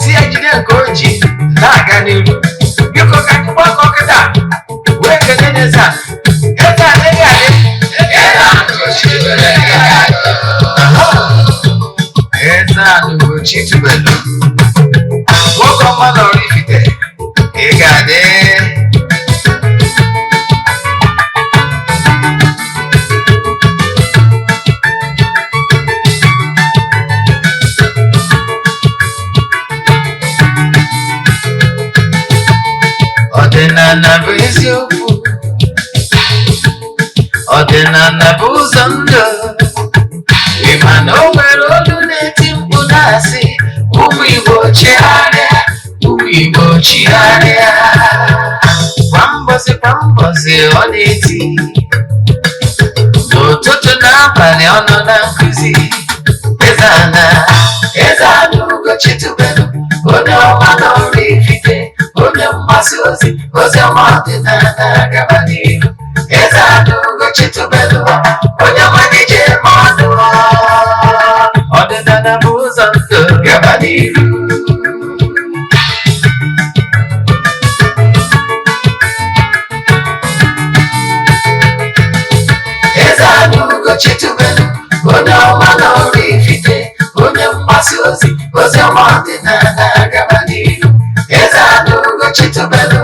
Si ya jide nke o ji na-aga n'iru. Biko, ka anyị gbakọ kịta wee kene n'eze a. Eze adịghị adị. Aha. Eze Ugochi tubelu, nwoke ọma na Oraifite, ị ga-adị. Ọdịnala bụ eziokwu, ọdịnala bụ ụzọ ndụ. Ị ma na o nwere olu na-eti mkpu na-asị, "Ụmụ Igbo, chigharịa, ụmụ Igbo, chigharịa." Kwa mbọsị kwa mbọsị ọ na-eti, n'ụtụtụ na abalị ọ nọ na nkụzi. Eze ana, Eze Ana Ugochi tubelu, onye ọma na Oraifite, onye mgbasa ozi ozi ọma ọdịnala, gaba n'ihu. Eze Ana Ugochi tubelu, onye ọma na-eje eme ọnụ, ọdịnala bụ ụzọ ndụ, gaba n'ihu. Eze Ana Ugochi tubelu, onye ọma na Oraifite, onye mgbasa ozi ozi ọma ọdịnala, gaba n'ihu. Eze Ana Ugochi tubelu,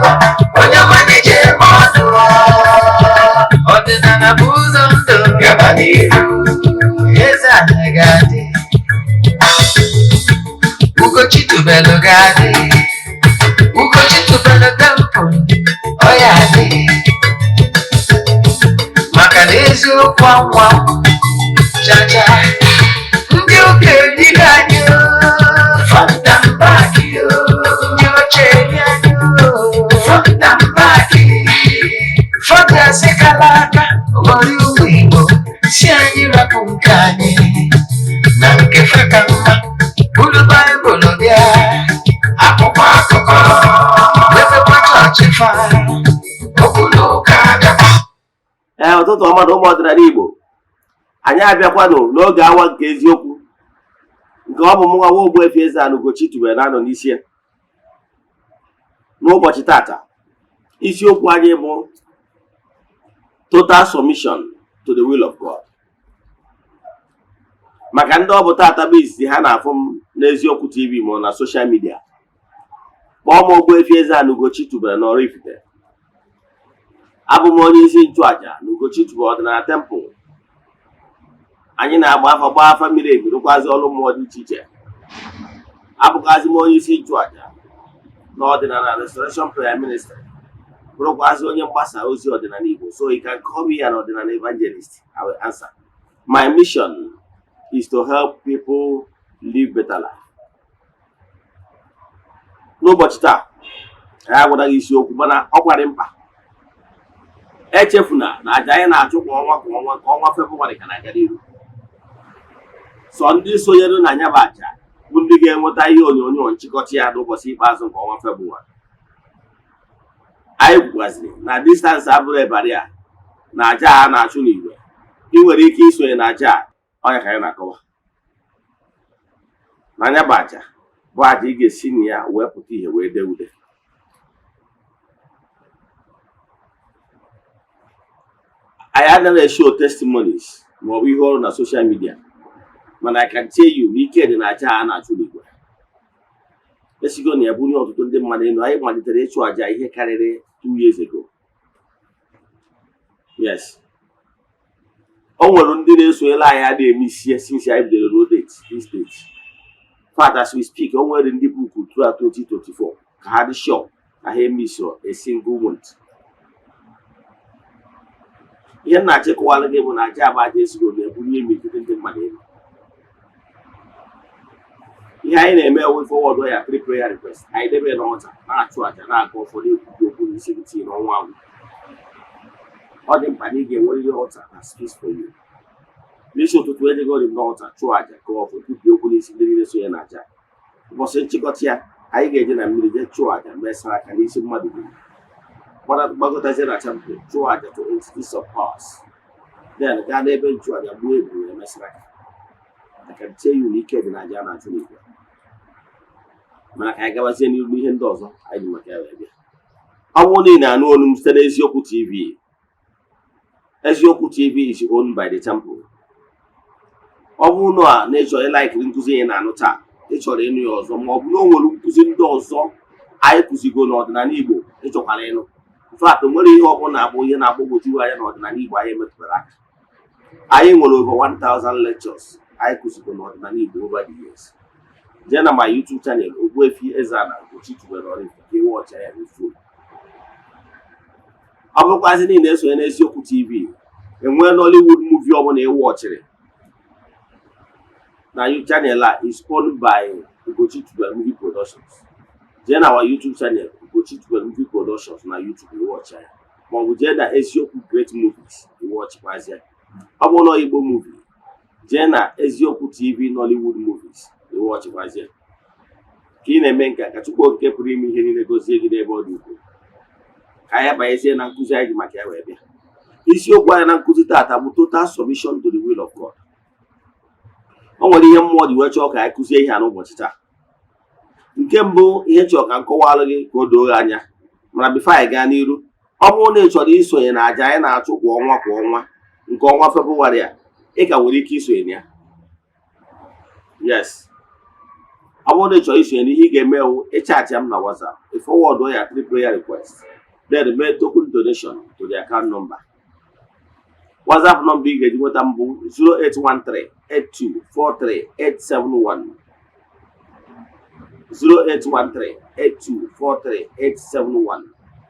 onye ọma na-eje eme ọnụ, ọdịnala bụ ụzọ ndụ, gaba n'ihu. Eze Ana ga-adị, Ugochi tubelu ga-adị, Ugochi tubelu temple ọ ya adị, maka na eziokwu anwa chacha. Ndị ụka erigo anyị front and back, ndị oche eri anyị front and back. Fọdụ kala aka ghọrọ ụmụ Igbo, si anyị rapụ nke anyị na nke fe ka mma. Buru Baịbụl bịa, akwụkwọ akụkọ, mepekwa chọọchị fa, okwu na ụka bịakwa. Ee, ụtụtụ ọma na ụmụ ọdịnala Igbo. Anyị abịakwanụ n'oge awa nke eziokwu, nke ọ bụ mụ nwa Ogbuefi Eze-Ana Ugochi tubelu na-anọ n'isi ya. N'ụbọchị tata, isiokwu anyị bụ total submission to the will of God. Maka ndị ọ bụ tata bụ izizi ha na-afụ m n'Eziokwu TV ma ọ na social media, kpọọ m Ogbuefi Eze-Ana Ugochi tubelu na Oraifite. Abụ m onye isi nchụaja na Ugochi tubelu ọdịnala temple. Anyị na-agba afa, gbaa afa miri emi, rụkwazi ọrụ mmụọ dị iche iche. Abụkwazi m onye isi nchụaja na Ọdịnala Restoration Prayer Ministry, bụrụkwazi onye mgbasa ozi ọdịnala Igbo. So you can call me an ọdịnala evangelist, I will answer. My mission is to help people live better life. N'ụbọchị taa, anyị agwadaghị isiokwu, mana ọ kwarị mkpa. Echefuna na aja anyị na-achụ kwa ọnwa kwa ọnwa ka ọnwa Febụwarị ka na-aga n'ihu. Sọ ndị sonyere na ya bụ aja bụ ndị ga-enweta ihe onyonyo nchịkọta ya n'ụbọchị ikpeazụ nke ọnwa Febụwarị. Anyị kwukwaziri na distance abụrụ barrier na aja a na-achụ n'igwe. Ị nwere ike isonye na aja a. Ọnya ka anyị na-akọwa na anya bụ aja, bụ aja ị ga-esi na ya wee pụta ihe wee dee ude. Anyị anaghị eshow testimonies maọbụ ihe ọrụ na social media, mana I can tell you na ike dị na aja a na-achụ n'igwe. Esigo na ya bunye ọtụtụ ndị mmadụ elu. Anyị malitere ịchụ aja ihe karịrị 2 years ago. Yes, o nwere ndị na-esonyere anyị adịghị eme isi since anyị bidoro ruo date this date. In fact, as we speak, o nwere ndị book throughout 2024 ka ha dị sure na ha emisiro a single month. Ihe m na-achịkọwara gị bụ na aja bụ aja esigo na-ebunye imirikiti ndị mmadụ elu. Ihe anyị na-eme ewe forward ya three prayer request, anyị debe n'altar, na-achụ aja, na-aga ụfọdụ ekwubi okwu n'isi gị tinye n'ọnwa agwụ. Ọ dị mkpa na ị ga-enwerịrị altar na space for you. N'isi ụtụtụ, ejego m n'altar, chụọ aja, ka ọ kwubi okwu n'isi ndị niile sonye na aja. Ụbọchị nchịkọta ya, anyị ga-eje na mmiri jee chụọ aja, mesara aka n'isi mmadụ dum, gbagọtazie na temple, chụọ aja to entities of powers, then gaa n'ebe nchụaja, gbuo ebulu, emesara aka. I can tell you na ike dị na aja a na-achụ n'igwe. Mana ka anyị gabazie n'ihu n'ihe ndị ọzọ anyị ji maka ya wee bịa. Ọ bụrụ na ị na-anụ olu m site n'Eziokwu TV, Eziokwu TV is owned by the temple. Ọ bụrụ na ị chọrọ ịlaikiri nkụzi ị na-anụ taa, ị chọrọ ịnụ ya ọzọ, ma ọ bụ na o nwere nkụzi ndị ọzọ anyị kụzigo n'ọdịnala Igbo ị chọkwara ịnụ, in fact, o nwere ihe ọbụla abụ ihe na-agbagwoju anya n'ọdịnala Igbo anyị metụtara aka, anyị nwere over 1000 lectures anyị kụzigo n'ọdịnala Igbo over the years. Jee na my YouTube channel, Ogbuefi Eze-Ana Ugochi tubelu Oraifite, ka ị watch ya n'full. Ọ bụrụkwazị na ị na-esonye n'Eziokwu TV, enwee Nollywood movie ọbụla ị watchịrị na channel a is owned by Ugochi Tubelu Movie Productions. Jee na our YouTube channel, Ugochi Tubelu Movie Productions, na YouTube, ị watch ya, maọbụ jee na Eziokwu Great Movies, ị watchịkwazị ya. Ọ bụrụ na Igbo movie, jee na Eziokwu TV Nollywood Movies, ị watchịkwazị ya. Ka ị na-eme nke a, ka Chukwu Okike pụrụ ime ihe niile gozie gị n'ebe ọ dị ukwuu. Ka anyị banyezie na nkụzi anyị ji maka ya wee bịa. Isiokwu anyị na nkụzi taata bụ total submission to the will of God. O nwere ihe mmụọ ji wee chọọ ka anyị kụzie ihe a n'ụbọchị taa. Nke mbụ, ihe chọrọ ka m kọwalụ gị ka o doo gị anya. Mana before anyị gaa n'iru, ọ bụrụ na ị chọrọ isonye na àjà anyị na-achụ kwa ọnwa kwa ọnwa, nke ọnwa Febụwarị a, ị ka nwere ike isonye na ya. Yes, ọ bụrụ na ị chọrọ isonye n'ihe ị ga-eme wụ ịchatị m na WhatsApp, ị forward ya three prayer request, then mee token donation to the account number. WhatsApp number ị ga-eji nweta m bụ 0813 8243 871, 0813 8243 871.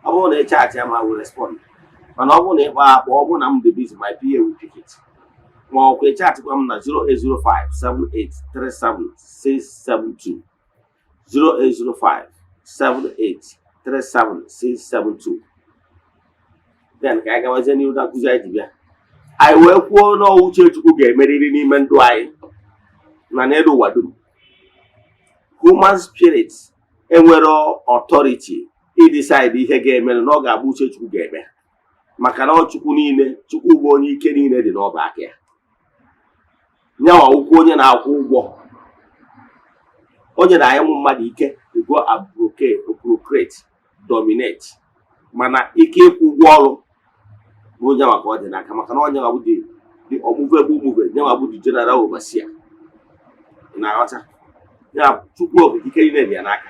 Ọ bụrụ na ị chatị ya, ma will respond. Mana ọ bụrụ na ị kpọọ akpọ, ọ bụrụ na m dị busy, my PA will pick it. Ma ọkwa ị chatịkwa m na 0805 7837 672, 0805 7837 672. Then ka anyị gawazie n'ihu na nkụzi anyị ji bịa. Anyị wee kwuo na uche Chukwu ga-emerịrị n'ime ndụ anyị na n'elu ụwa dum. Human spirit enwero authority idecide ihe ga-eme, na ọ ga-abụ uche Chukwu ga-eme, maka na ọ Chukwu niile, Chukwu bụ onye ike niile dị n'ọba aka ya. Nyanwa ụkwụ onye na-akwụ ụgwọ, onye na anyị ụmụ mmadụ ike to go and procreate, dominate, mana ike ịkwụ ụgwọ ọrụ bụ onye maka ọ dị n'aka, maka na onye bụ the unmovable mover, nyanwa bụ the general overseer. Ị na-aghọta ya? Chukwu Okike, ike niile dị ya n'aka.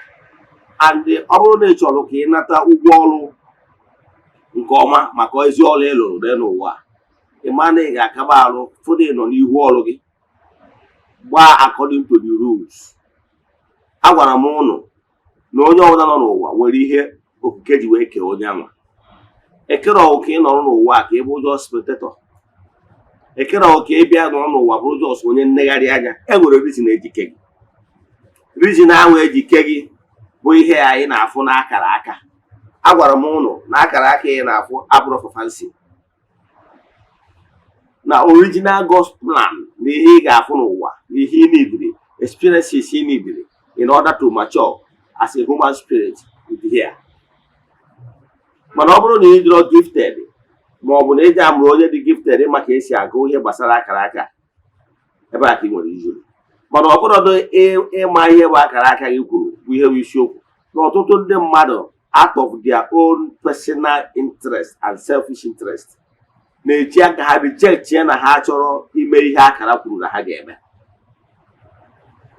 And ọ bụrụ na ị chọrọ ka ị nata ụgwọ ọrụ nke ọma maka ezi ọrụ ị lụrụ n'elu ụwa, ị ma na ị ga-akaba arụ fụdụ ị nọ n'ihu ọrụ gị gbaa according to the rules. Agwara m ụnụ na onye ọbụla nọ n'ụwa nwere ihe okike ji wee kee onye anwa. Ekere ọwụ ka ị nọrọ n'ụwa ka ị bụ just spectator. Ekere ọwụ ka ị bịa nọrọ n'ụwa bụrụ just onye nlegharị anya. E nwere reason ejike gị. Reason ahụ ejike gị bụ ihe anyị na-afụ n'akara aka. Agwara m ụnụ na akara aka ị na-afụ abụrụ for fancy, na original God's plan na ihe ị ga-afụ n'ụwa na ihe ị nidiri, experiences ị nidiri in order to mature as a human spirit is here. Mana ọ bụrụ na ị dịrọ gifted, ma ọ bụ na ị amụrụ onye dị gifted maka esi agụ ihe gbasara akara aka, ebe a ka ị nwere issue. Mana ọ bụrụ ịma ihe bụ akara aka gị kwuru bụ ihe bụ isiokwu, na ọtụtụ ndị mmadụ, out of their own personal interest and selfish interest, na-eji aka ha reject ya, na ha chọrọ ime ihe akara kwuru na ha ga-eme.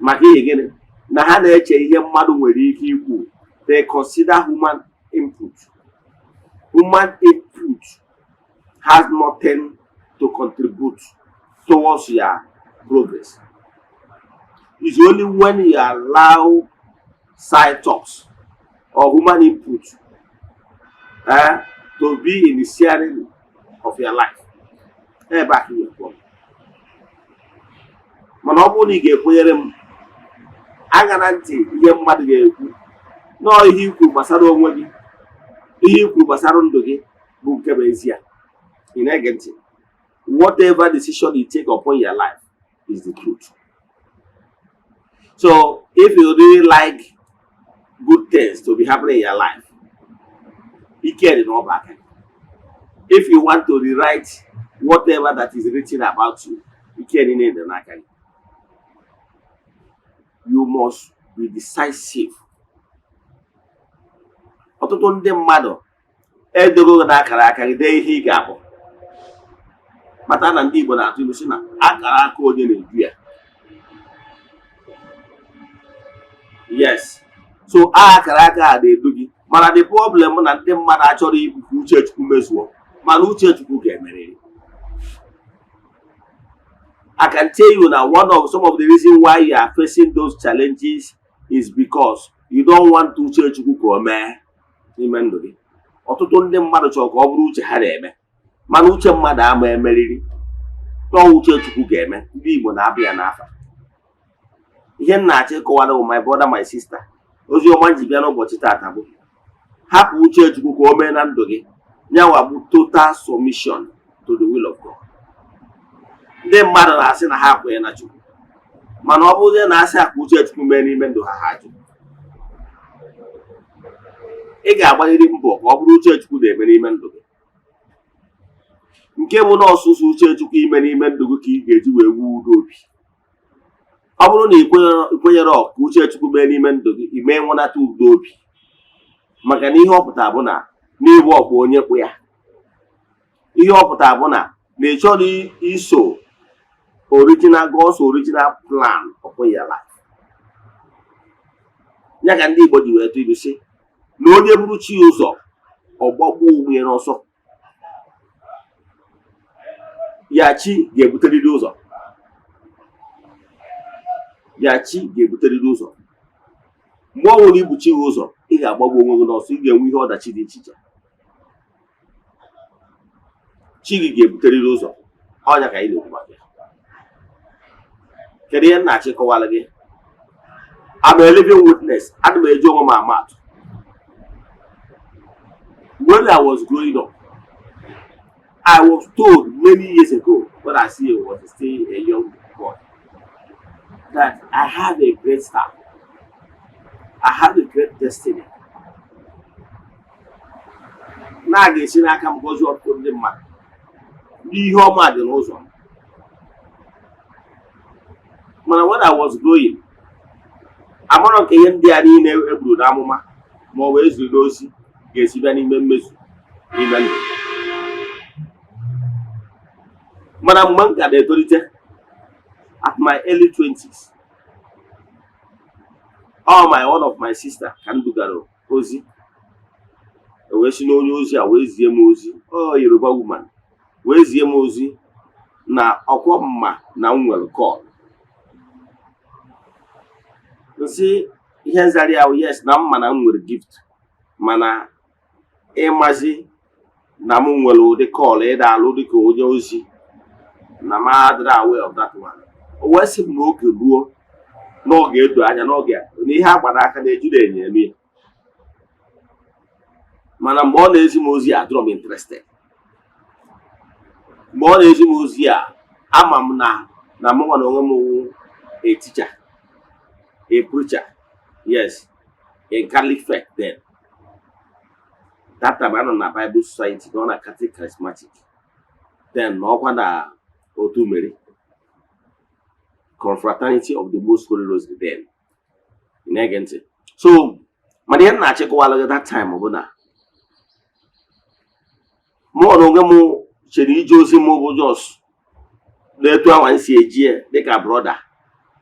Maka ihe gịnị? Na ha na-eche ihe mmadụ nwere ike ikwu. They consider human input. Human input has nothing to contribute towards your progress. It's only when you allow side talks or human input to be in the steering of your life, ebe a ka ị ga-ekwu. Mana ọ bụrụ na ị ga-ekwenyere m, aṅara ntị ihe mmadụ ga-ekwu, nọọ ihe ikwu gbasara onwe gị, ihe ikwu gbasara ndụ gị bụ nke bụ ezie. Ị na-ege ntị? Whatever decision you take upon your life is the truth. So if you really like good things to be happening in your life, ike dị n'ọba aka gị. If you want to rewrite whatever that is written about you, ike niile dị n'aka gị. You must Be decisive. Ọtụtụ ndị mmadụ edogo gị n'akara aka gị, dee ihe ị ga-abụ, kpata na ndị Igbo na-atụ ilu sị na akara aka onye na-edu ya. Yes, so akara aka a na-edu gị, mana the problem na ndị mmadụ achọrọ ibu ka uche Chukwu mezuo, mana uche Chukwu ga-emerịrị. I can tell you now, one of some of the reason why you are facing those challenges is because you don't want uche Chukwu ka o mee n'ime ndụ gị. Ọtụtụ ndị mmadụ chọrọ ka ọ bụrụ uche ha na-eme, mana uche mmadụ ama emeriri n'ọ, uche Chukwu ga-eme. Ndị Igbo na-abịa n'afa. Ihe m na-achọ ịkọwara bụ, my brother, my sister, ozi ọma m ji bịa n'ụbọchị taata bụ hapụ uche Chukwu ka o mee na ndụ gị. Nyanwa bụ total submission to the will of God. Ndị mmadụ na-asị na ha kwenye na Chukwu, mana ọ bụrụ na asị ka uche Chukwu mee n'ime ndụ ha, ha jụ. Ị ga-agbalịrị mbọ ka ọ bụrụ uche Chukwu na-eme n'ime ndụ gị, nke bụ na ọsụsụ uche Chukwu ime n'ime ndụ gị ka ị ga-eji wee wuo udo obi. Ọ bụrụ na ị kwenyere ka uche Chukwu mee n'ime ndụ gị, ị mee nwenata udo obi, maka na ihe ọ pụtara bụ na n'ịbụ ọkpụ onye kpụ ya. Ihe ọ pụtara bụ na na ị chọrọ iso original God's original plan upon your life. Ya ka ndị Igbo ji wee tụ ilu sị na onye buru chi ya ụzọ, ọgbagbuo onwe ya n'ọsọ ya. Chi ga-ebuterịrị ụzọ ya, chi ga-ebuterịrị ụzọ. Mgbe ọ nwere ibu chi gị ụzọ, ị ga-agbagbu onwe gị n'ọsọ, ị ga-enwe ihe ọdachi dị iche iche. Chi gị ga-ebuterịrị ụzọ. Ọnya ka anyị na-ekwu maka ya. Kedu ihe m na-achọ ịkọwara gị? I'm a living witness. Ana m eji onwe m ama atụ. When I was growing up, I was told many years ago, when I still was still a young boy, that I have a great star, I have a great destiny, na a ga-esi n'aka m gọzie ọtụtụ ndị mmadụ, ndị ihe ọma dị n'ụzọ m. Mana when I was growing, amarọ nke ihe ndị a niile e buru n'amụma ma ọ bụ eziri n'ozi ga-esi bịa n'ime mmezu n'ime ndụ. Mana mgbe m ka na-etolite, at my early 20s, all my one of my sister ka m dugara ozi, e wee si n'onye ozi a wee zie m ozi, ọ Yoruba woman, wee zie m ozi na ọkwọ mma na m nwere call. Nsị ihe nzara ya, yes, na mma na m nwere gift, mana ịmazi na m nwere ụdị call ịda alụ dịka onye ozi, na m adịrị aware of that one. O wee sị m na oge ruo na ọ ga-edo anya n'oge na ihe agbara aka na-ejiri enyo eme ya. Mana mgbe ọ na-ezi m ozi a, adịrọ m interested. Mgbe ọ na-ezi m ozi a, ama m na mụ nwa na onwe m wụ a teacher, a preacher, yes, in Catholic faith. Then that time, anọ na Bible Society, nọ na Catholic Charismatic, then n'ọkwa na otu Mary Confraternity of the Most Holy Rosary. Then ị na-ege ntị. So mana ihe m na-achịkọwala gị that time bụ na mụ na onwe m chere ije ozi m bụ just na-etu anwa m si eji ya dịka brother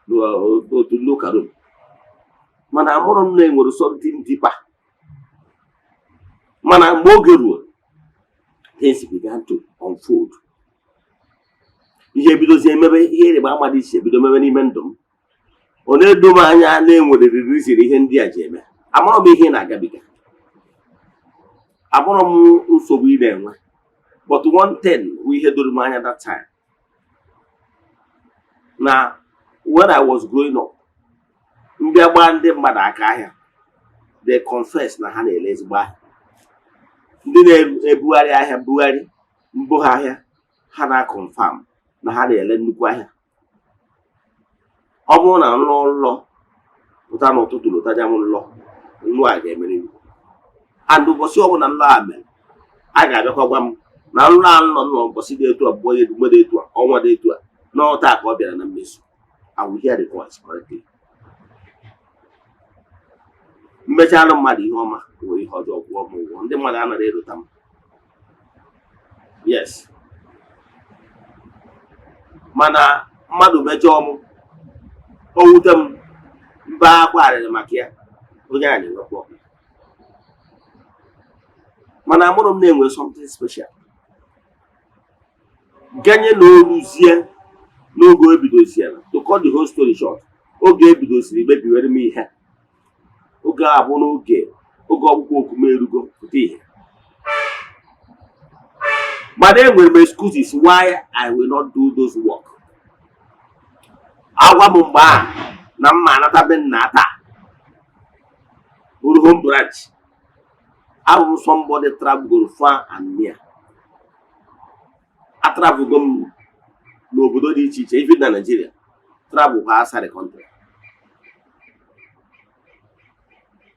n'otu ndị ụka Rom, mana amụrụ m na enwere something deeper. Mana mgbe oge ruo, things began to unfold. Ihe ebidozie emebe, ihe ịrịba ama dị iche ebido mebe n'ime ndụ m. Ọ na-edo m anya na enwere reason ihe ndị a ji eme. Amarọ m ihe ị na-agabiga, amarọ m nsogbu ị na-enwe, but one thing bụ ihe doro m anya that time, na when I was growing up, mbịa gbaa ndị mmadụ aka ahịa, they confess na ha na-ele ezigbo ahịa. Ndị na-ebugharị ahịa, bugharị mbụ ha ahịa, ha na-confirm na ha na-ele nnukwu ahịa. Ọ bụrụ na nlọ nlọ pụta n'ụtụtụ, lụtaja m nlọ, nlọ a ga-emeriri. And ụbọchị ọbụla nlọ a mere, a ga-abịakwa gwa m na nlọ a nlọ nlọ ụbọchị dị etu a, mgbe dị etu a, ọnwa dị etu a, n'ọta ka ọ bịara na mmezu. I will hear the voice correctly. Mmechalụ mmadụ ihe ọma, nwere ihe ọjọọ kwụọ m ụgwọ. Ndị mmadụ anaghị erota m. Yes, mana mmadụ mejọọ m, o wute m, mba akwa arịrị maka ya, onye a na-enwekwa ọkụ. Mana amụrụ m na-enwe something special ganye na oluzie n'oge o bidoziela. To cut the whole story short, oge ebidoziri mebiwere m ihe, oge a bụ n'oge oge ọgwụgwọ oku m erugo pụta ihe. Mana enwere m excuses why I will not do those work. Agwa m mgbe a na mma anata be nna taa bụrụ home branch. Abụ m somebody travel far and near. Atravelgo m n'obodo dị iche iche, even na Nigeria, travel kwa outside the country.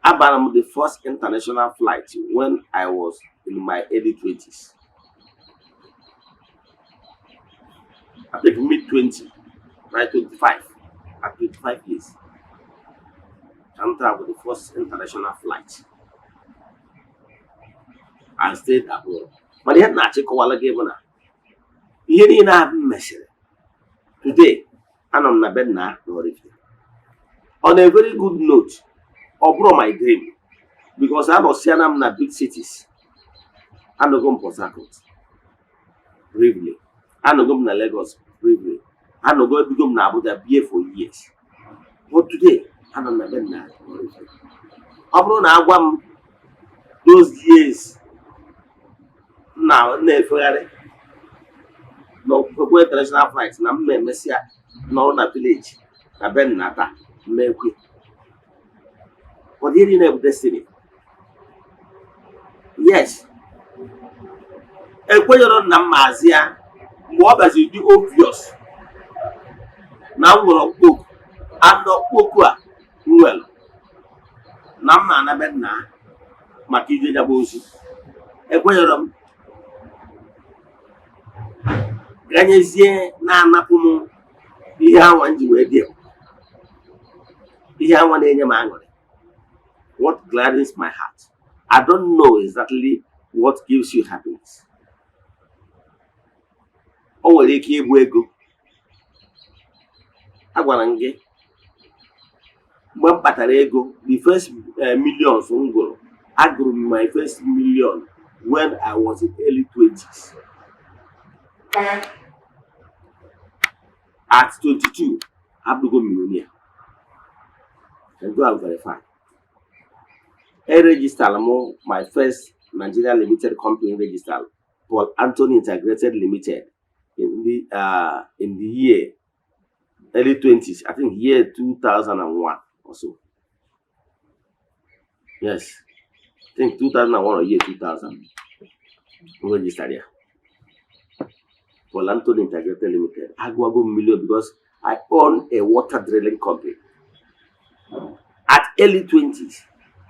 Abara m the first international flight when I was in my early 20s, I think mid 20, right, 25. At 25 years ka m travel the first international flight and stayed abroad. Mana ihe m na-achịkọwala gị bụ na ihe niile a m mesịrị, today anọ m na be nna na Oraifite on a very good note. Ọ bụrụ my dream, because anọsiana m na big cities. Anọgo m Port Harcourt briefly, anọgo m na Lagos briefly, anọgo ebigo m na Abuja bie for years, but today anọ m na be nna na Oraifite. Ọ bụrụ na agwa m those years na na-efegharị n'okwukwe international flight na m na-emesịa nọrọ na village na be nna taa, mmekwe. But ihe niile bụ destiny. Yes, ekwenyere nna m maazị ya mgbe ọ bịaziri dị obvious na m nwere ọkpụkpọ oku, and ọkpụkpọ oku a m nwere na m na-ana be nna maka ije nyaba ozi. Ekwenyere m ganyezie na-anapụ m ihe anwa m ji wee dị ebube, ihe anwa na-enye m aṅụrị, what gladdens my heart. I don't know exactly what gives you happiness. O nwere ike ịbụ ego. Agwara m gị, mgbe m kpatara ego, the first millions m gụrụ, agụrụ m my first million when I was in early 20s. At 22, abụgo m millionaire. Can go and verify. E registered m my first Nigeria limited company, registered Paul Anthony Integrated Limited in the year early 20s, I think year 2001 or so. Yes, I think 2001 or year 2000 registered ya Paul Anthony Integrated Limited. Agụwago m million because I own a water drilling company. At early 20s,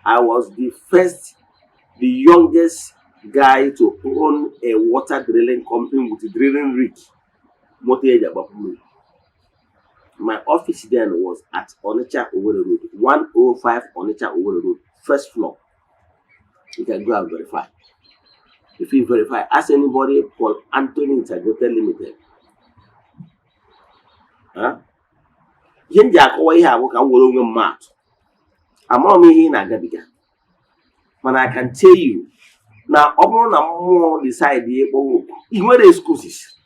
I was the first, the youngest guy to own a water drilling company with a drilling rig, moto eji agbapụ mmiri. My office then was at Onitsha Owerri Road, 105 Onitsha Owerri Road, first floor. You can go and verify. If you verify, ask anybody Paul Anthony Integrated Limited. Huh? Ihe m ji akọwa ihe a bụ ka m were onwe m maatụ. Amaghị m ihe ị na-agabiga, mana I can tell you na ọ bụrụ na mmụọ decide ịkpọwa oku, ị nwere excuses.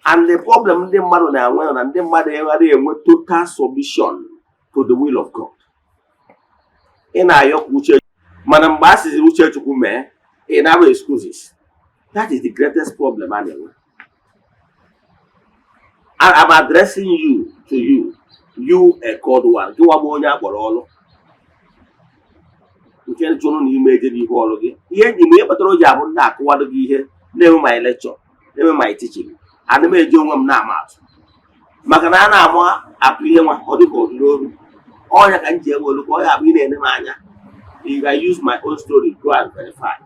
And the problem ndị mmadụ na-enwe na ndị mmadụ enweghị enwe total submission to the will of God. Ị na-ayọ ka uche, mana mgbe a sịziri uche Chukwu mee, ị na-abụ excuses. That is the greatest problem a na-enwe. I'm addressing you to you, you a called one. Gị nwa bụ onye akpọrọ ọrụ nke jụrụ na ime eje n'ihu ọrụ gị. Ihe enyi m, ihe kpatara o ji abụ ndị akụwado gị ihe na-enwe my lecture, na-enwe my teaching, ana m eji onwe m na-ama atụ, maka na a na-ama atụ ihe nwa ọ dịka ọdụ n'oru ọnya ka m ji ewelu ka ọ ya bụ ị na-ene m anya. You can use my own story, go and verify.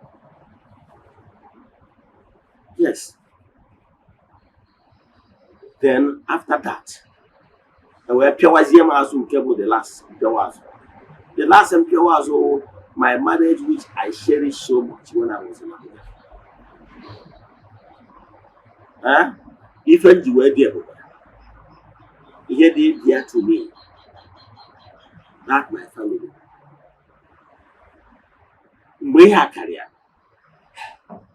Yes, then after that, e wee pịawazie m azụ nke bụ the last mpịawa azụ. The last mpịawa azụ wụ my marriage, which I cherish so much when I was in Abuja. Eh? Ife m ji wee dị ebube, ihe dị dear to me, that my family. Mgbe ihe a karịa,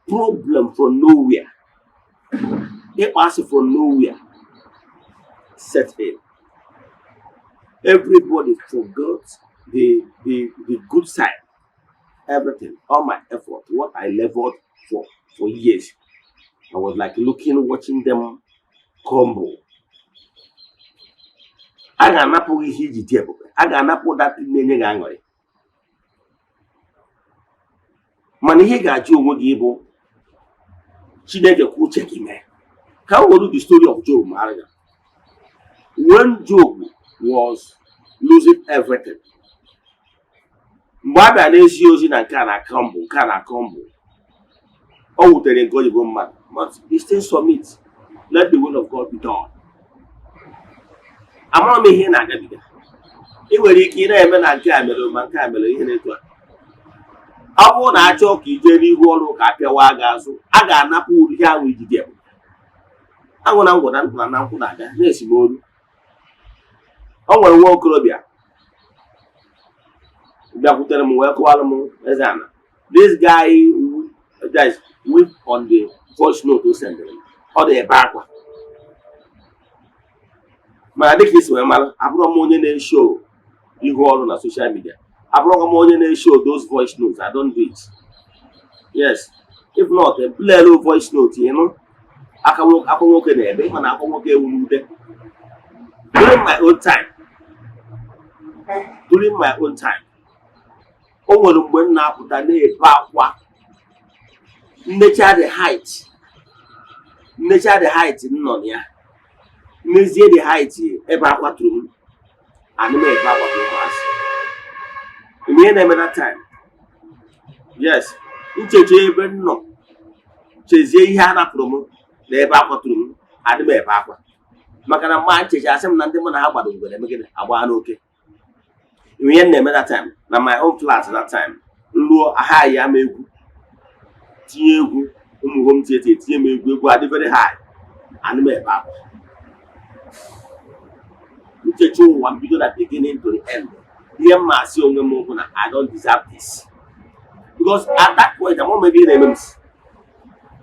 problem from nowhere, ịkpọasị from nowhere set in. Everybody forgot the good side, everything, all my effort, what I labored for years. I was like looking, watching them crumble. A ga-anapụ gị ihe iji dị ebube, a ga-anapụ that thing na-enye gị aṅụrị. Mana ihe ị ga-ajụ onwe gị bụ, Chineke, kwa uche gị mee. Ka m were the story of Job mara ya. When Job was losing everything, mgbe a bịara n'ezi ozi na nke a na crumble, nke a na crumble, o wutere nke o ji bụ mmadụ, but he still submit, let the will of God be done. Amara m ihe ị na-agabiga. Ị nwere ike ị na-eme na nke a mere, ma nke a mere, ihe na-etu a. Ọ bụrụ na achọọ ka i jee n'ihu ọrụ ka a pịawa gị azụ, a ga-anapụ ihe ahụ iji dị ebube. Aṅụ na ngwọ na nkwụ na nkwụ na-aga na-esi m olu. O nwere nwa okorobịa bịakwutere m wee kọwara m, eze ana, this guy, guys, weep on the voice note o sendịrị m. Ọ na-ebe akwa, mana dịka isi wee mara, abụrọ m onye na-eshow ihu ọrụ na social media, abụrọkwa m onye na-eshow those voice notes. I don't do it. Yes, if not, play voice note, ịnụ aka akwa nwoke na-ebe, ịma na akwa nwoke ewu n'ute. During my own time, o nwere mgbe m na-apụta na-ebe akwa, nnecha the height m nọ na ya, nnezie the height ebe akwa tụrụ m, ana m ebe akwa ka ụmụazị. Ime ihe na-eme that time, yes, ncheche ebe m nọ, chezie ihe a napụrụ m na ebe akwa tụrụ m, adị m ebe akwa, maka na mgbe ncheche, asị m na ndị mụ na ha gbado ngwere eme gịnị, agba n'oke. Ime ihe m na-eme that time na my own flat that time, nruo aha ya m egwu, tinye egwu ụmụ home theatre, etinye m egwu, egwu adị very high, ana m ebe akwa. Nchecha ụwa m bido na beginning to the end, ihe m ma asị onwe m bụ na I don't deserve this, because at that point, ama m ebe ihe na-eme m si.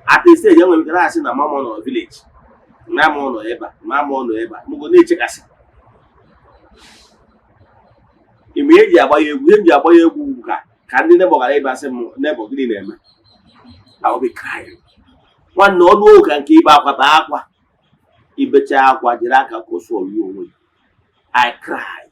At a stage, enwere m ike na-asị na mama nọ village, na mama nọ ebe a, mama nọ ebe a, mụgo na-echekasị. Ime ihe eji agba ya egwu, ihe m ji agba ya egwu bụ ka ndị neighbour ghara ịbịa sị m, "Neighbour, gịnị na-eme?" I will be crying. Nwanne, ọnụ ụka nke ibe akwa bee akwa, ibecha akwa, jiri aka kwụsị ọyụ onwe gị. I cry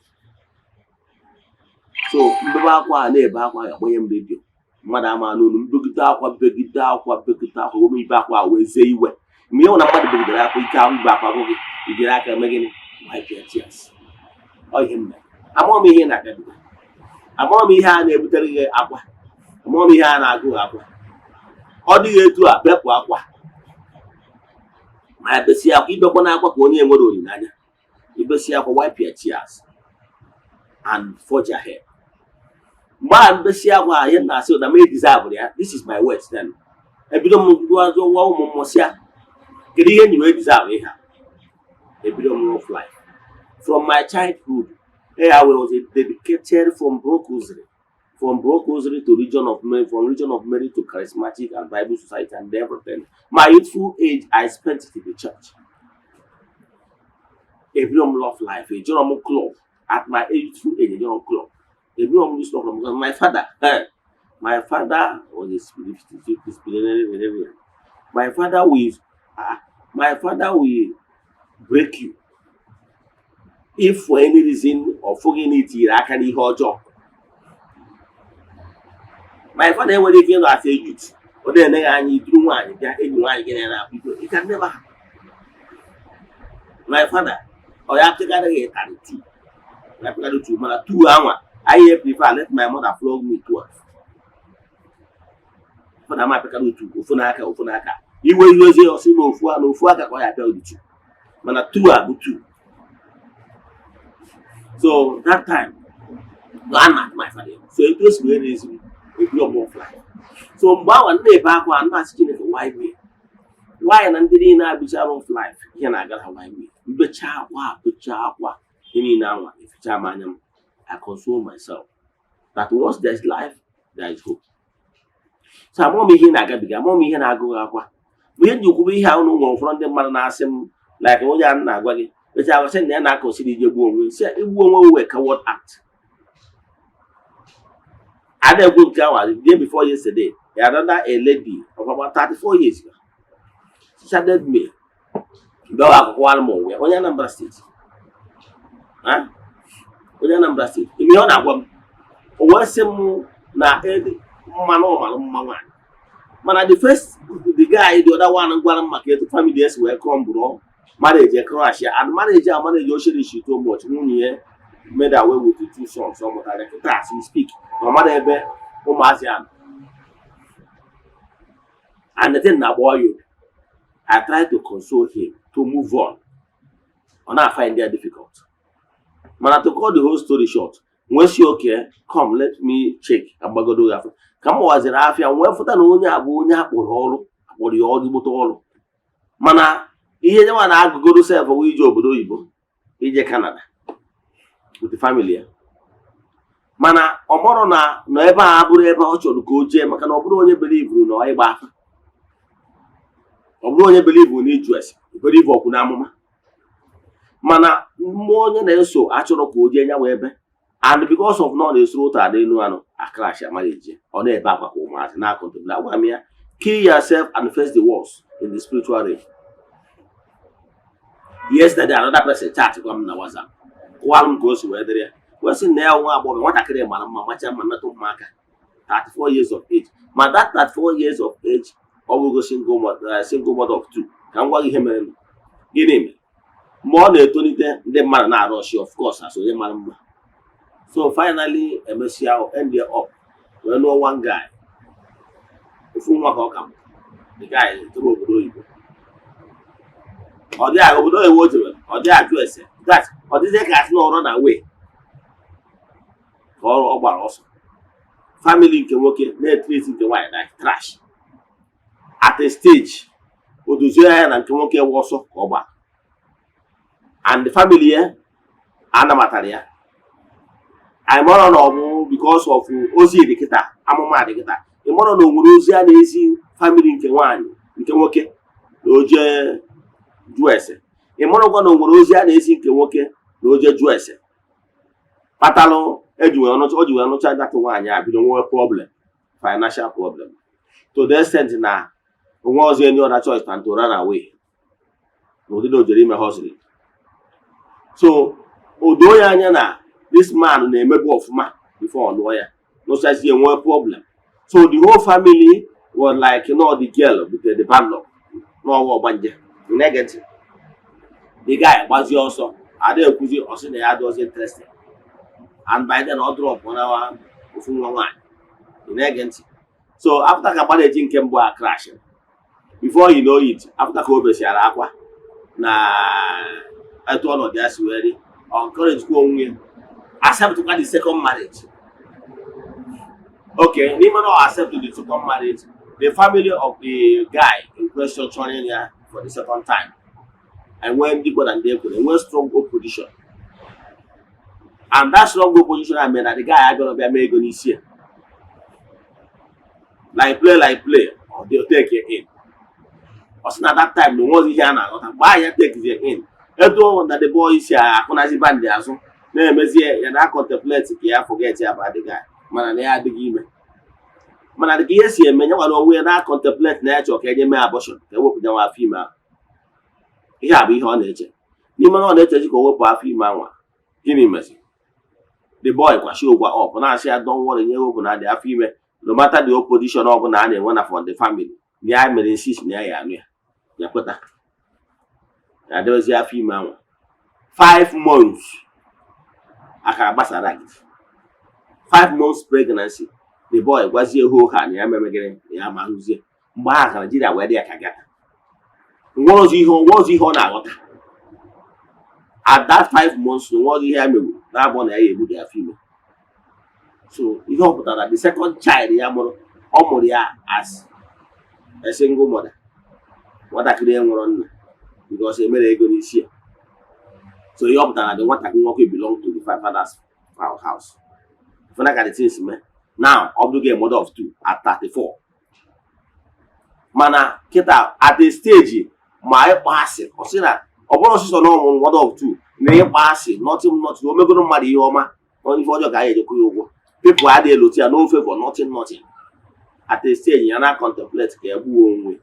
so mbebe akwa a na-ebe akwa, agbanye m redio, mmadụ ama n'olu, mbegide akwa, begide akwa, begide akwa, ome ibe akwa a wee zee iwe. Mgbe ịhụ na mmadụ begidere akwa, ike ahụ ibe akwa gị, ijiri aka eme gịnị? Wipe your tears. Ọ ihe m mere. Amaghị m ihe ị na-agabiga, amaghị m ihe a na-ebutere gị akwa, amaghị m ihe a na-agụ gị akwa. Ọ dịghị etu a, bepụ akwa ma besi akwa. Ibekwa na akwa ka onye nwere olileanya. Ibesi akwa, wipe your tears and forge ahead. Mgbe a mbesi akwa a, ihe m na-asị na m deserve ya. This is my words then. Ebido m jụọ ụmụ mmụọ sị ya, kedu ihe nyi wee deserve ihe a? Ebido m rough life from my childhood. Hey, I was a dedicated from Brokozri to Region of Mary, from Region of Mary to Charismatic and Bible Society and everything. My youthful age, I spent it in the church. Ebido m love life, ejero m club at my youthful age, ejero m club, ebido m this club because my father, my father was a spiritual. My father will break you if for any reason ọ fụghị na itinyere aka n'ihe ọjọọ. My father enwere ike ịnọ as a youth, ọ na-ene gị anya, iduru nwaanyị bịa, enyi nwaanyị gị na akwa iko. It can never happen. My father, ọ ya apịakarị gị ịtarị two, ya apịakarị two, mana two anwa I prefer let my mother flog me 12. Father m apịakarị otu ofu n'aka, ofu n'aka, iwe ihe ozi ọsị na ofu na ofu aka ka ọ ya apịa otu, mana two a bụ two. So that time No, a na my father. So etu esi wee na-ezi m ebi ọgbọ life. So mgbe ahụ m na-ebe akwa, na-asị, "Chineke, why me? Why na ndị niile abicha rough life, ihe na-agara ha? Why me?" Mbechaa akwa, bechaa akwa, ihe niile anwa eficha m anya m. I console myself that once there is life, there is hope. So amụọ m ihe ị na-agabiga, amụọ m ihe na-agụ gị akwa bụ ihe nji kwube ihe ahụ na nwere ụfọdụ ndị mmadụ na-asị m, like onye a m na-agwa gị mechaa agwa sị na ya na-akọsiri ije gbuo onwe si igbu onwe wee coward act. A na-ekwu nke ahụ, the day before yesterday, another a lady of about 34 years, she chatted me mgbe ọ akụkọwara m onwe ya, onye Anambra State. Ha? Onye Anambra State. Ime ihe ọ na-agwa m, o wee sị m na ede mmanụ ọmara mma nwaanyị, mana the first, the guy, the other one gwara m maka etu family esi wee crumble, marriage crash ya, and marriage a marriage o cherish too much. Nwunye ya made away with the two sons ọ mụtara. Kịta as we speak, na ọ mara ebe ụmụazị a nọ, and the thing na-agba ya obi. I try to console him to move on, ọ na-find it difficult. Mana to cut the whole story short, nwee si, "Okay, come, let me check." Ka mgbagodo ya afọ, ka m gbawaziri afịa, nwee fụta na onye a bụ onye akpọrọ ọrụ, akpọrọ ya ọrụ gbota ọrụ, mana ihe nyenwa na-agụgoro sef bụ ije obodo oyibo, ije Canada with the family ya. Mana ọ mọrọ na nọ ebe a bụrụ ebe ọ chọrọ ka o jee, maka na ọ bụrụ onye believeru na ịgba afa, ọ bụrụ onye believeru na iju ese, believe ọkwụ na amụma, mana mmụọ onye na-eso achọrọ ka o jee nyanwa ebe. And because of na ọ na-esoro ụtọ ada elu anụ akrash marriage, ọ na-ebe akwa ka ụmụazị na-akọntụbụla. Agwa m ya, "Kill yourself and face the worst in the spiritual realm." Yesterday, another person chat gwa m na WhatsApp, kụwara m ka o si wee dịrị ya, wee sị na ya nwa agbọghọ, nwatakịrị mara mma, macha mma, metụ mma aka, 34 years of age. Ma that 34 years of age, ọ bụrụgo single mother, single mother of two. Ka m gwa gị ihe mere. Gịnị mere? Mgbe ọ na-etolite, ndị mmadụ na-arụ ọchị, of course, as onye mara mma. So finally, emesịa, end up wee lụọ one guy, ofu nwa ka ọ ka mụ. The guy jebe obodo oyibo. Ọ dị obodo oyibo o jebere, ọ dị ajụ ese that ọ dịzie ka asị na ọrụ na wee ka ọ gbara ọsọ. Family nke nwoke na-etreat nke nwaanyị like trash. At a stage, o dozie ya na nke nwoke wụ ọsọ ka ọ gbara, and the family ya anabatara ya. Anyị mara na ọ bụ because of ozi dị kịta, amụma dị kịta. Ị mara na o nwere ozi a na-ezi family nke nwaanyị, nke nwoke, na o jee jụọ ese. Ị marakwa na o nwere ozi a na-ezi nke nwoke na o jee jụọ ese kpatalụ eji wee nụcha, o ji wee nụcha datụ nwaanyị a, bido nwee problem, financial problem, to the extent na onwe ọzọ any other choice than to run away n'ụdị na o jere ime hustling. So o doo ya anya na this man na-emebu ọfụma before ọ lụọ ya, nụchazie, nwee problem. So the whole family was like, no, the girl butere the bad luck n'ọwa ọgbanje. Ị na-ege ntị? The guy gbazie ọsọ, ada ekwuzi, ọ sị na ya adịghịzi interested, and by then ọ drop na ofu nwa nwaanyị. Ị na-ege ntị? So after ka marriage nke mbụ a crash, before you know it, after ka o besiara akwa na etu ọnọdụ ya si wee dị, ọ encourage kwa onwe ya, accept kwa the second marriage. Okay, n'ime na ọ accept the second marriage, the family of the guy in question chọrọ ya for the second time, enwee ndị kwe na ndị ekwere, enwee strong opposition, and that strong opposition a mere na the guy abịara bịa mee ego n'isi ya, like play like play, ọ dị take it in. Ọ sị na that time na onwezi ihe a na-aghọta. Mgbe ahụ ya take it in, etu na the boy si akụnazi bandị azụ na-emezie ya na contemplate ka ya forget about the guy, mana na ya adịghị ime. Mana dịka ihe si eme, ya nwere onwe ya na contemplate na ya chọrọ ka enye mee abortion, ka ewepụ nyanwa afọ ime ahụ. Ihe a bụ ihe ọ na-eche n'ime na ọ na-echezi ka o wepụ afọ ime anwa. Gịnị mezi? The boy kwashi ụgwa up, na-asị ya, "Don't worry," nye wepụ na dị afọ ime, no matter the opposition ọbụla a na-enwe na from the family, na ya mere insist na ya ya anụ ya. Ya kweta, ya debezi afọ ime anwa. 5 months akara gbasara gị, 5 months pregnancy, the boy gwazie ho ha na ya memegịrị na ya ma hụzie. Mgbe ahụ ka Naijiria wee dị ya ka gata nwere ọzọ ihe ọ na-aghọta. At that 5 months, nwe ọzọ ihe ya megburu na-abụ na ya egbu dị afọ ime. So ihe ọ pụtara, the second child ya mụrụ, ọ mụrụ ya as a single mother. Nwatakịrị e nwere nna because emere ego n'isi ya. So ihe ọ pụtara, the nwatakịrị nwoke belong to the father's house. Fụna ka the things mee now, ọ bụrụ a mother of two at 34. Mana kịta, at a stage, ma ịkpọ asị, ọ sị na ọ bụrụ ọsịsọ na ọmụrụ mother of two na ịkpọ asị, nothing, nothing. O megoro mmadụ ihe ọma, onye ife ọjọọ ka anyị ejekwa ya ụgwọ. People adịghị elotu ya, no favor, nothing, nothing. At a stage, ya na contemplate ka ya gbuo onwe.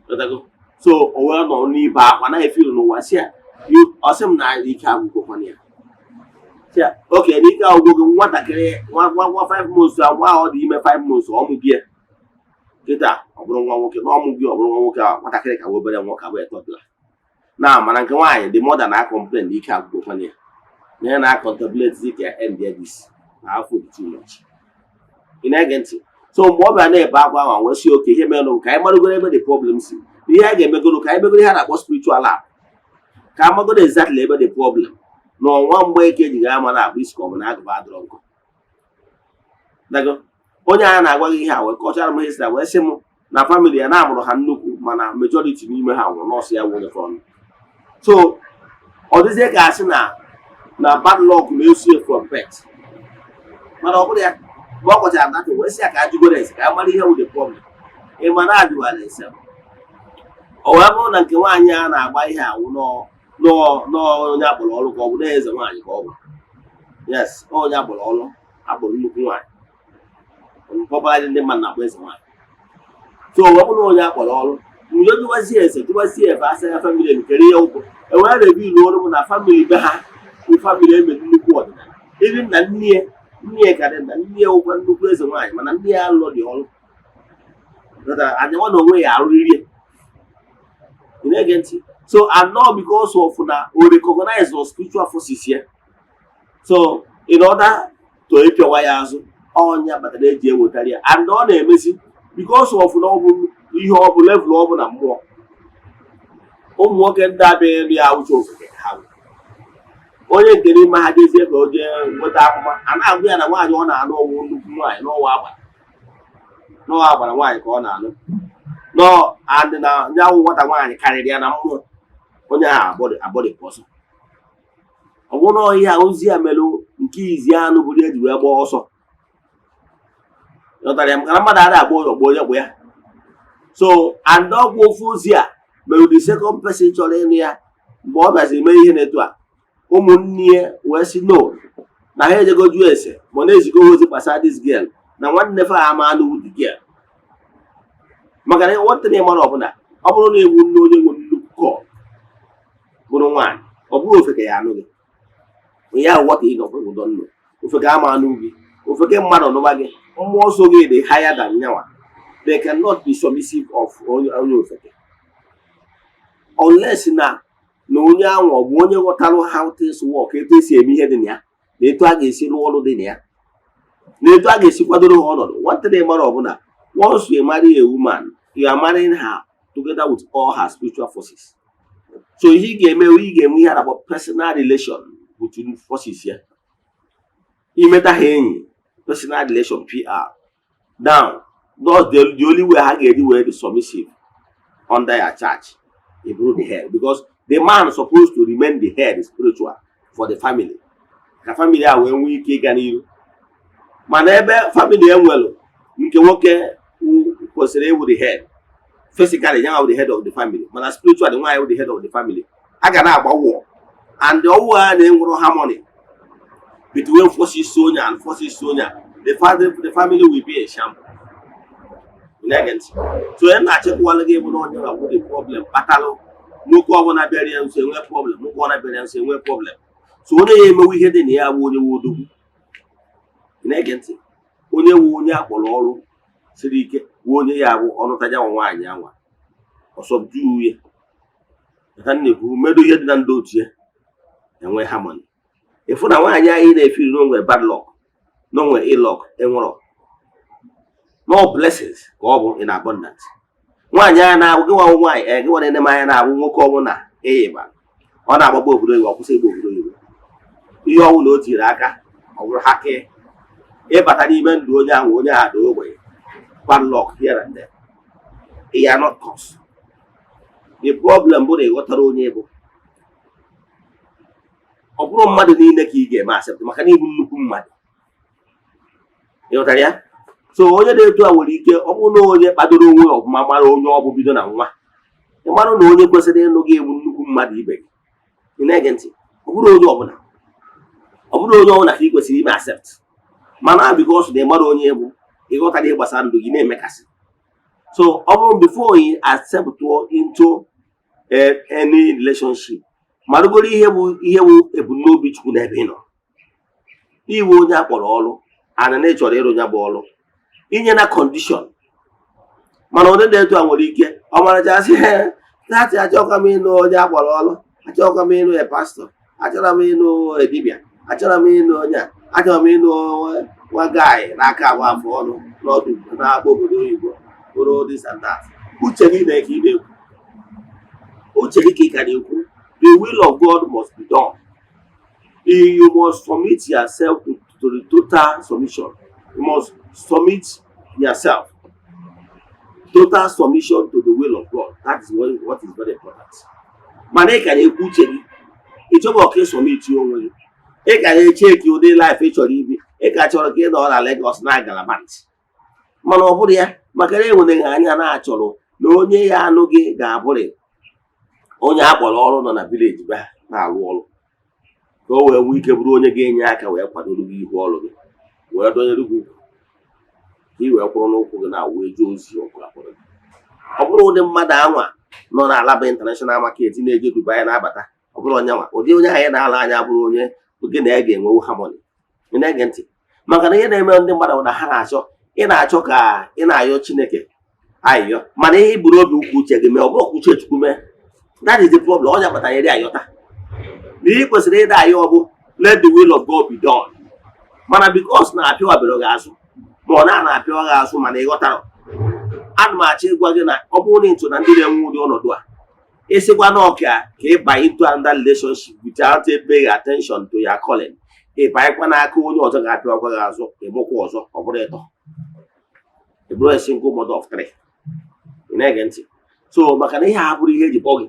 Ghọtago? So o wee nọ n'ibe akwa na efilu n'ụwa, si ya, ọ sị m na ike agwụgokwana ya. Si ya oke n'ike agwụgo gị. Nwatakịrị nwa nwa nwa 5 months a, nwa ahụ ọ dị ime 5 months, ọmụ gị ya kịta, ọ bụrụ nwa nwoke na ọmụ gị, ọ bụrụ nwa nwoke ahụ, nwatakịrị ka obere nwa ka bụ etọdụla na. Mana nke nwaanyị, the mother na complain na ike agwụgokwana ya, na ya na contemplate ka end this na afọ dị too much. Ị na-ege ntị? So mgbe ọ bịara na-ebe akwa ahụ, wee sị oke ihe mere ka anyị marụgoro ebe the problem si. Ihe anyị ga-emegoro, ka anyị megoro ihe a na-akpọ spiritual lab, ka amagoro exactly ebe the problem na ọnwa mgbe eke ji ga ama na akpụ isi, ka ọ bụ na agụba adọrọ nkọ. Dago onye a na-agwa gị ihe a wee kọchara m ihe, wee sị m na family ya na-amụrụ ha nnukwu, mana majority n'ime ha nwụrụ nọọsụ ya nwụrụ fọnụ. So ọ dịzie ka asị na bad luck na-eso from birth. Mana ọ bụrụ ya, mgbe ọ kọchara m datị, wee sị ya ka ajụgoro ese, ka a mara ihe wụ the problem. Ị ma na ajụwara ese, o wee bụrụ na nke nwaanyị a na-agba ihe awụ nọọ onye akpọrọ ọrụ, ka ọ bụ na eze nwaanyị ka ọ bụ. Yes, onye akpọrọ ọrụ, akpọrọ nnukwu nwaanyị pọpara, ndị mmadụ na-akpọ eze nwaanyị. So o wee bụrụ na onye akpọrọ ọrụ mgbe jụwazie ese, jụwazie efe, asa ya family nkere ihe ụkwụ ewee reveal ọrụ bụ na family be ha bụ family emere nnukwu ọdịnala. Iri na nne ya, nne ya ka dị na nne ya ụkwa nnukwu eze nwaanyị, mana nne ya alụọ dị ọrụ anya nwa na onwe ya arụrịrị ya. Ị na-ege ntị? So and not because of na o recognize the spiritual forces ya. So in order to ịpịawa ya azụ, ọnya batara eji ewetara ya. And ọ na-emezi because of na ọ bụ ihe ọ bụ level ọ bụ na mmụọ. Ụmụ nwoke ndị abịaghị elu ya uche ofeke ha bụ onye nke n'ime ha jezie ka o jee nweta akpụma. A na-agwa ya na nwaanyị ọ na-anụ ọwụ nnukwu nwaanyị n'ọwa agbara, n'ọwa agbara nwaanyị ka ọ na-anụ nọ. And na nyanwụ nwata nwaanyị karịrị ya na mmụọ. Onye ahụ abọdịpụ ọsọ. Ọ bụrụ na ihe a ozi ya mere nke izi anụ bụrụ eji wee gbaa ọsọ. Ghọtara ya? Maka na mmadụ adịghị agba onye ọgbọ onye bụ ya. So and ọgwụ ofu ozi a mere the second person chọrọ ịnụ ya. Mgbe ọ bịaziri mee ihe na-etu a, ụmụnne ya wee sị no, na ha ejego jụọ ese, ma ọ na-ezigo ozi gbasara this girl, na nwanne fa ama anụ the girl. Maka na nwata na ịmara ọbụla, ọ bụrụ na ewu nne onye nwe nnukwu kọl bụrụ nwaanyị, ọ bụrụ ofeke ya anụ gị ya wọta ị nọkwa ụdọ nnụ ofeke ama anụ gị, ofeke mmadụ nụba gị, mmụọ nsọ gị dị higher than nyanwa. They cannot be submissive of onye onye ofeke unless na onye ahụ ọ bụ onye ghọtarụ how things work, etu esi eme ihe dị na ya, na etu a ga-esi rụọ ọrụ dị na ya, na etu a ga-esi kwadoro ha ọnọdụ. Nwata na ịmara ọbụla, once you marry a woman, you are marrying her together with all her spiritual forces. So ihe ị ga-eme, ị ga-enwe ihe a na-akpọ personal relation with forces ya, imeta ha enyi, personal relation, PR now. That's the only way ha ga-eji wee dị submissive under your charge. Ị bụrụ the head, because the man supposed to remain the head spiritual for the family, ka family a wee nwee ike ịga n'iru. Mana ebe family enwelu nke nwoke kwesịrị ịwụ the head physically, ya wụ the head of the family, mana spiritually nwaanyị wụ the head of the family, a ga na-agba war. And ọwụ ha na-enwero harmony between forces onye and forces onye, the family will be a shambles. Na-ege ntị? So onye na-achịkwala gị bụ na onye ga-abụ the problem kpatalụ nwoke ọbụla bịara ya nso enwe problem, nwoke ọbụla bịara ya nso enwe problem. So onye ya emewe ihe dị na ya bụ onye wu odogwu. Ị na-ege ntị? Onye wu onye akpọrọ ọrụ siri ike, wu onye ya bụ ọnụtaja nwa nwaanyị anwa ọsọbdu ya ka na-ekwu medo ihe dị na ndị otu ya enwe harmony. Ịfụ na nwaanyị anyị na-efiri na onwere bad luck, na onwere ill luck, enwero no blessings ka ọ bụ in abundance. Nwaanyị anya na-abụ gị nwa nwaanyị, gị nwa na-ene m anya, na-abụ nwoke ọbụla ịyịba, ọ na-agbagba obodo oyibo, ọ kwụsị ịgba obodo oyibo. Ihe ọnwụ na o tiri aka, ọ Ọ bụrụ ha kee ịbata n'ime ndụ onye ahụ, onye ahụ dị ogbenye, bad luck here and there. You are not cursed. The problem bụ na ị ghọtara onye bụ. Ọ bụrụ mmadụ niile ka ị ga-eme accept, maka na ịbụ nnukwu mmadụ, ị ghọtara ya? So onye na-eto a nwere ike, ọ bụrụ na onye kpadoro onwe ya ọfụma, mara onye ọ bụ bido na nwa, ị mara na onye kwesịrị ịnụ gị ewu nnukwu mmadụ ibe gị. Ị na-ege ntị? Ọ bụrụ onye ọbụla ka ị kwesịrị ime accept, mana because na ị mara onye bụ, ịghọtara ihe gbasara ndụ gị na-emekasị. So ọ bụrụ before you accept into any relationship, marụgoro ihe bụ ebumnobi Chukwu n'ebe ị nọ. Iwe onye a kpọrọ ọrụ ana na ị chọrọ ịrụ ya bụ ọrụ inye na condition. Mana onye na-eto a nwere ike ọ marachasị that achọkwa m ịnụ onye a kpọrọ ọrụ, achọkwa m ịnụ a pastor, achọrọ m ịnụ dibịa, achọrọ m ịnụ onye a, achọrọ m ịnụ nwa guy n'aka agba afọ ọnụ n'ọdụ na-agba obodo oyibo, bụrụ this and that. Uche gị na ka ị na-ekwu, uche gị ka ị ka na-ekwu. The will of God must be done. You must submit yourself to the total submission. You must submit yourself, total submission to the will of God. That is what is very important. Mana ị ka na-ekwu uche gị, ị chọbụ ka ị submit onwe gị. Ị ka na-eche ka ụdị life ị chọrọ ibi. Ị ka chọrọ ka ị nọ na Lagos na gallivant, mana ọ bụrụ ya maka na enwereghị anya na-achọrọ na onye ya anụ gị ga-abụrị onye a kpọrọ ọrụ nọ na village be ha na-arụ ọrụ, ka o wee nwee ike bụrụ onye ga-enye aka wee kwadoro gị ihu ọrụ gị, wee dọnyere gị ugwu, ka ị wee kwụrụ n'ụkwụ gị na wee jee ozi ọkụ akpọrọ gị. Ọ bụrụ ụdị mmadụ anwa nọ na Alaba International Market, na-eje Dubai na-abata, ọ bụrụ onye nwa, ụdị onye ahụ na-ala anya bụrụ onye gị na ya ga-enwewu harmony. Ị na-ege ntị? Maka na ihe na-eme ndị mmadụ bụ na ha na-achọ, ị na-achọ ka ị na-ayọ Chineke ayịyọ, mana ihe i buru obi ukwu uche gị mee, ọ bụrụ uche Chukwu mee. That is the problem. Onye kpatara iri ayọta na ihe ị kwesịrị ịda ayọ bụ "Let the will of God be done." Mana because na apịawabere gị azụ, ma ọ na na-apịawa gị azụ, mana ị ghọtara, ana m achọ ịgwa gị na ọ bụrụ na ị so na ndị na-enwe ụdị ọnọdụ a, ịsịkwa na ọka ka ị banye into another relationship without paying attention to your calling, ị banyekwa n'aka onye ọzọ ga-apịawakwa gị azụ, ịmụkwa ọzọ, ọ bụrụ ịtọ, ị bụrụ a single mother of three. Ị na-ege ntị? So maka na ihe a abụrụ ihe eji kpọ gị,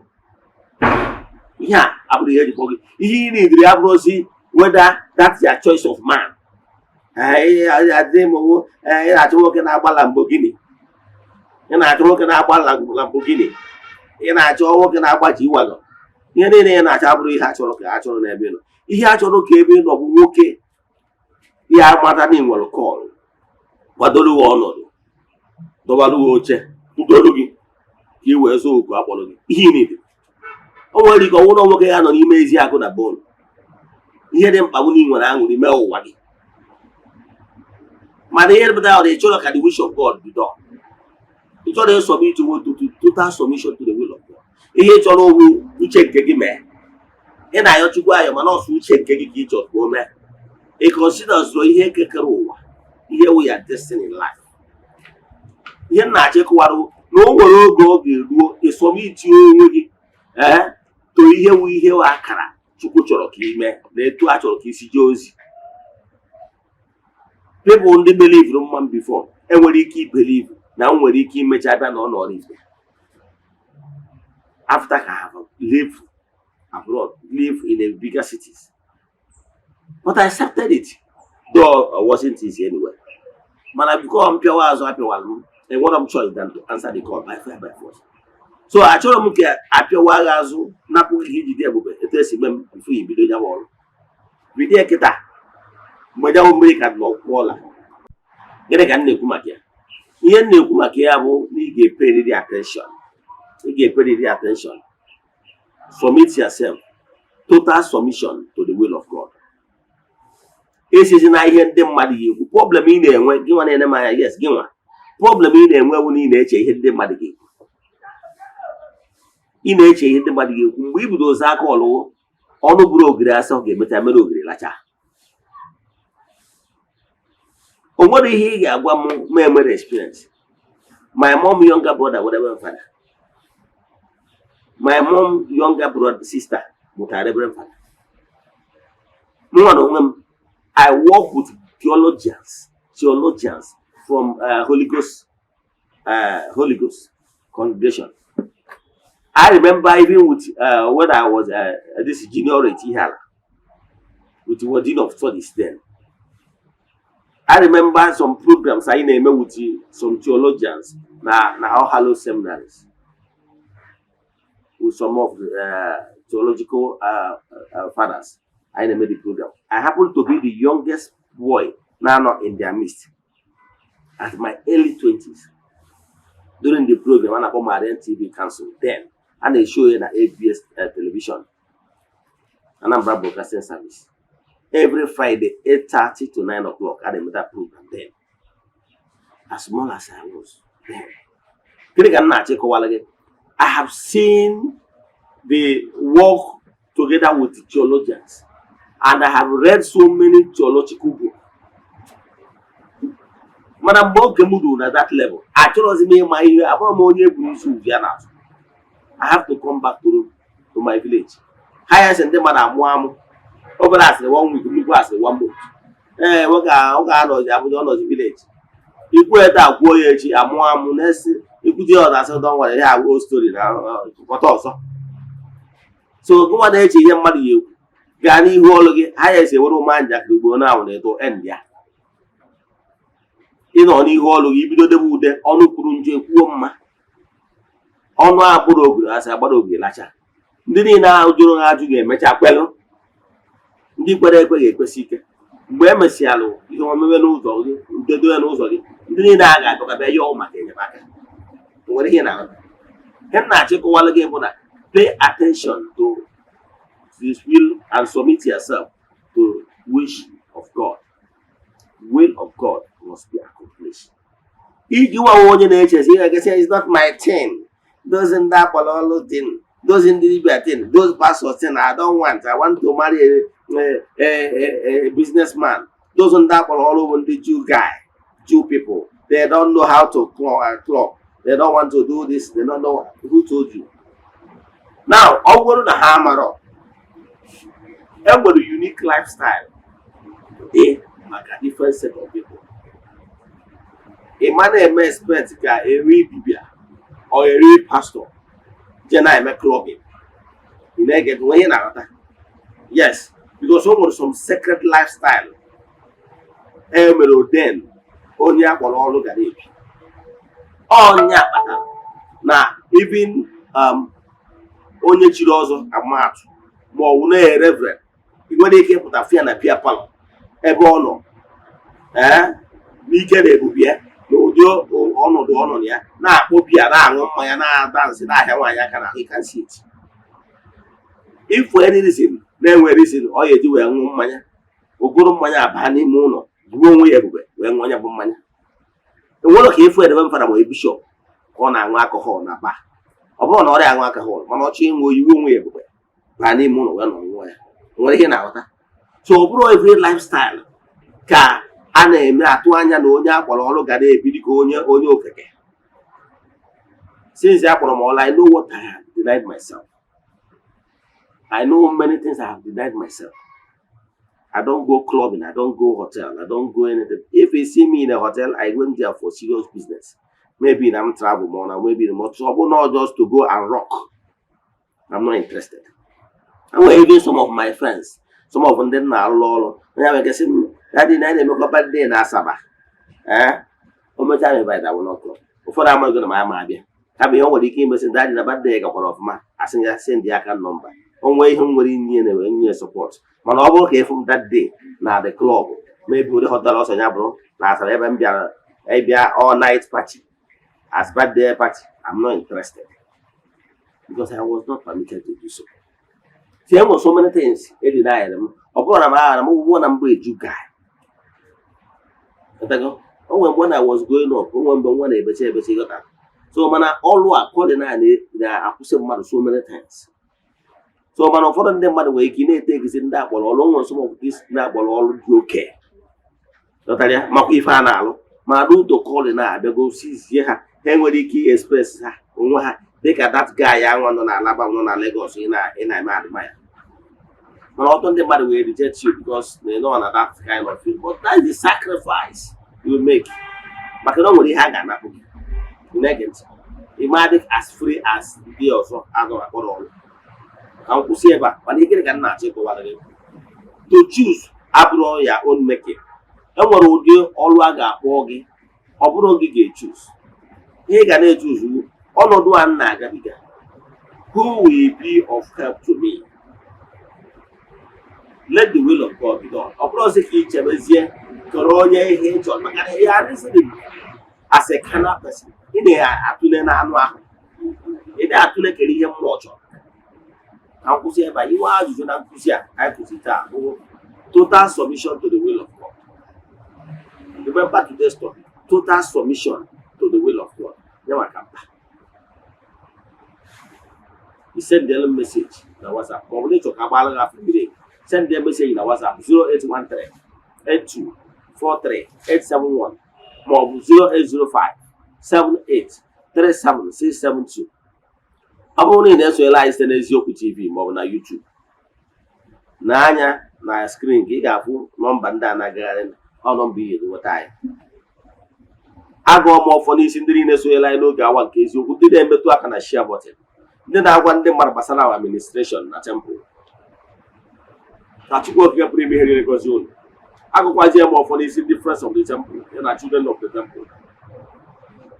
ihe a abụrụ ihe eji kpọ gị, ihe ị na-ediri abụrụzi whether that's your choice of man. Ị na-achọ nwoke na-agba Lamborghini, ị na-achọ nwoke na-agba Lamborghini, ị na-achọ nwoke na-agba G-Wagon. Ihe niile ị na-achọ abụrụ ihe a chọrọ ka a chọrọ n'ebe ị nọ. Ihe a chọrọ ka ebe ị nọ bụ nwoke ya amata na ị nwere call, kwadoro gị ọnọdụ, dọbalụ gị oche, kwudoro gị ka ị wee zụọ oku akpọrọ gị. Ihe ị niile o nwere ike ọnwụ na nwoke ya nọ n'ime ezi agụ na bone. Ihe dị mkpa bụ na ị nwere aṅụrị mee ụwa gị. Mana ihe pụtara ọ dị, ị chọrọ ka the wish of God be done. Ị chọrọ ịsubmit onwe to total submission to the will of God. Ihe ị chọrọ owu uche nke gị mee. Ị na-ayọ Chukwu ayọ, mana ọsọ uche nke gị ka ị chọrọ ka o mee. Ị consider zụrụ ihe kekere ụwa, ihe wụ ya destiny in life. Ihe m na-achọ ịkụwarụ na o nwere oge ọ ga-eruo, ịsubmit onwe gị ee to ihe wụ ihe wụ akara Chukwu chọrọ ka ị mee na etu a chọrọ ka isi jee ozi. People ndị believe mma m before enwere ike ibelieve na m nwere ike imecha bịa na ọ nọrọ ife after ka have live abroad, live in a bigger cities, but I accepted it, though it wasn't easy anyway. Mana because m pịawa azụ apịawara m, enwere m choice than to answer the call by fire by force. So achọrọ m ka apịawa gị azụ, napụ gị ijide ebube etu esi mee m before ibido nyawa ọrụ. Bido kịta mgbe nyanwụ mmiri ka dị n'ọkwụkwọ ọla. Gịnị ka m na-ekwu maka ya? Ihe m na-ekwu maka ya bụ na ị ga-epay attention, ị ga-epay attention, submit yourself, total submission to the will of God. Esizi na ihe ndị mmadụ ga-ekwu. Problem ị na-enwe, gị nwa na-ene m anya, yes, gị nwa, problem ị na-enwe bụ na ị na-eche ihe ndị mmadụ ga-ekwu. Ị na-eche ihe ndị mmadụ ga-ekwu. Mgbe i bido ozi aka ọlụwụ ọnụ bụrụ ogiri asọ ga-emecha mere ogiri lachaa. O nwere ihe ị ga-agwa m ma enwere experience. My mom younger brother were reverend father, my mom younger brother sister mụtara reverend father. Mụnwa na onwe m I work with theologians from Holy Ghost congregation. I remember even with when I was this junior at Ihiala, with the dean of studies then. I remember some programs I na-eme with some theologians na All Hallows seminaries, with some of the theological fathers. I na-eme the program. I happen to be the youngest boy now not in their midst at my early 20s. During the program, a na-akpọ Marian TV Council then, a na-eshow ya na ABS television, Anambra Broadcasting Service. Every Friday, 8:30 to 9 o'clock, I na-eme that program then. As small as I was then. Gịnị ka m na-achọ ịkọwara gị? I have seen the work together with theologians and I have read so many theological books. Mana mgbe oge m ruru na that level, achọrọzi m ịma ihe. Abụrụ m onye eburu isi uvi ya n'azụ. I have to come back to my village. Ha ya sị ndị mmadụ amụ amụ, obere asịrị one week, nnukwu asịrị one month. Ee, nwoke a nwoke a nọzi Abuja, ọ nọzi village. Ikwu ete akwuo ya echi, amụ amụ na-esi ikwute ya ọzọ, asị dọ nwere ihe agwụ story na kọta ọzọ. So gụnwa na-eche ihe mmadụ ya ekwu, gaa n'ihu ọlụ gị. Ha ya esi ewere ụma njakịrị ugboro na ahụ na eto end ya. Ịnọ n'ihu ọlụ gị, ibido debe ude ọnụ kwuru njọ ekwuo mma, ọnụ agbụrụ ogiri asị agbara ogiri lacha. Ndị niile ahụ jụrụ ha ajụ ga-emecha kwelụ. Ndị kwere ekwe ga-ekwesị ike. Mgbe e mesịalụ ihe omeme n'ụzọ gị, ndedo ya n'ụzọ gị, ndị niile a ga-abịa bịa yọọ maka enyemaka. Nwere ihe na ihe m na-achịkọwalụ gị bụ na pay attention to his will and submit yourself to wish of God. Will of God must be accomplished. Iji nwawa onye na-echezi ihe gasị is not my thing. Those ndị akpọrọ ọlụ thing, those ndị dibia thing, those pastors thing, I don't want. I want to marry a businessman. Those ndị akpọrọ ọrụ bụ ndị Jew guy, Jew people. They don't know how to club. They don't want to do this. They don't know. Who told you? Now, ọ bụrụ na ha amarọ, e nwere unique lifestyle dị maka different set of people. Ị ma na-eme expect ka eri dibia or eri pastor je na-eme clubbing? Ị na-ege nwe ihe na-aghọta? Yes, because o nwere some sacred lifestyle e mere ordain onye akpọrọ ọrụ gara ebi. Ọnya kpatara na even onye chiri ọzọ, amaatụ, ma ọ bụ na reverend, ị nwere ike ịpụta fia na beer parlour ebe ọ nọ, ee, n'ike na ebube ya na ụdị ọnọdụ ọ nọ na ya, na-akpọ biya, na-aṅụ mmanya, na-adansị, na-ahịa nwaanyị aka na. You can see it. If for any reason na-enwe reason ọ ya eji wee ṅụọ mmanya, ogoro mmanya abaa n'ime ụlọ, buo onwe ya ebube wee ṅụọ ya bụ mmanya. Enwere ka efu edebe mfara ma bishop ka ọ na-aṅụ alcohol na bar. Ọ bụrụ na ọ aṅụ alcohol, mana ọ chọọ ịṅụ oyiwe onwe ya ebube baa n'ime ụlọ wee nọ ṅụọ ya. Nwere ihe na-aghọta? So ọ bụrụ every lifestyle ka a na-eme atụ anya na onye akpọrọ ọrụ ga na-ebi dịka onye okeke. Since a kpọrọ m ọrụ, I know what I have denied myself. I know many things I have denied myself. I don't go clubbing. I don't go hotel. I don't go anything. If you see me in a hotel, I went there for serious business. Maybe I'm travel more now, maybe more trouble, not just to go and rock. I'm not interested. And well, even some of my friends, some of them na-alụ ọrụ. Onye ahụ ekesị m, "Daddy, na anyị na-emekọ birthday na Asaba." Eh? O mechaa m invite, I will not come. Ụfọdụ amaghị na m ama abịa. Kama ihe o nwere ike imesi, "Daddy, na birthday gakwara ọfụma," asị ya send ya aka nọmba. O nwee ihe m nwere inye na enye support. Mana ọ bụrụ ka ịfụ m that day na the club, maybe ụdị hotel ọsọ ya bụrụ na Asaba ebe m bịara ịbịa all night party as birthday party, I'm not interested because I was not permitted to do so. See, there were so many things e denied m. Ọ bụrụ na m aghara m ụgwọ na mbụ eju guy. Ghọtago? O nwere mgbe when I was growing up, o nwere mgbe nwa na-ebecha ebecha, ịghọta. So mana ọlụ a calling a na-akwụsị mmadụ so many times. So mana ụfọdụ ndị mmadụ nwere ike ị na-ete egisi ndị akpọrọ ọrụ. O nwere some of these ndị akpọrọ ọrụ dị oke. Ghọtara ya? Makwa ife a na-alụ. Ma due to calling a abịago sizie ha, ha enwere ike express ha onwe ha dịka that guy anwa nọ na Alaba, nọ na Lagos, ị na-eme admire. Mana ọtụtụ ndị mmadụ will reject you because they know na that kind of thing, but that is the sacrifice you make, maka na o nwere ihe a ga-anapụ gị. Ị na-ege ntị? Ị ma dị as free as ndị ọzọ agụrụ akpọrọ ọrụ. Ka m kwụsị ebe a, mana gịnị ka m na-achọ ịkọwara gị? To choose abụrụ ya own making. E nwere ụdị ọrụ a ga-akpọ gị, ọ bụrụ gị ga-echoose ihe ị ga na-echoose. Ọnọdụ a m na-agabiga, who will be of help to me? Let the will of God be done. Ọ bụrụ ọzọ ka ị chebezie kọrọ onye ihe ị chọrọ, maka na ya reasoning as a carnal person, ị na-atụle na anụ ahụ, ị na-atụle kere ihe mmụọ chọrọ. Ka m kwụsị ebe a. Iwe ajụjụ na nkụzi a anyị kụzi taa bụ total submission to the will of God. Remember today's topic: total submission to the will of God. Ya maka mkpa, i sendelu m message na WhatsApp, ma ọ bụ na ịchọ ka agbaala gị afọ mmiri, send them message na WhatsApp 0813 8243 871 ma ọ bụ 0805 78 37672. Ọ bụrụ na ị na-esonyere anyị site n'Eziokwu TV maọbụ na YouTube, n'anya na screen ka ị ga-afụ nọmba ndị a na-agagharị. Ọ nọmba ihe nweta anyị. Agụọ m ọfọ n'isi ndị niile sonyere anyị n'oge awa nke eziokwu, ndị na-emetụ aka na share button, ndị na-agwa ndị mmadụ gbasara our administration na temple. Ka Chukwu Okike pụrụ ime ihe niile gozie unu. Agụkwazie m ọfọ n'isi ndị Friends of the Temple ya na Children of the Temple,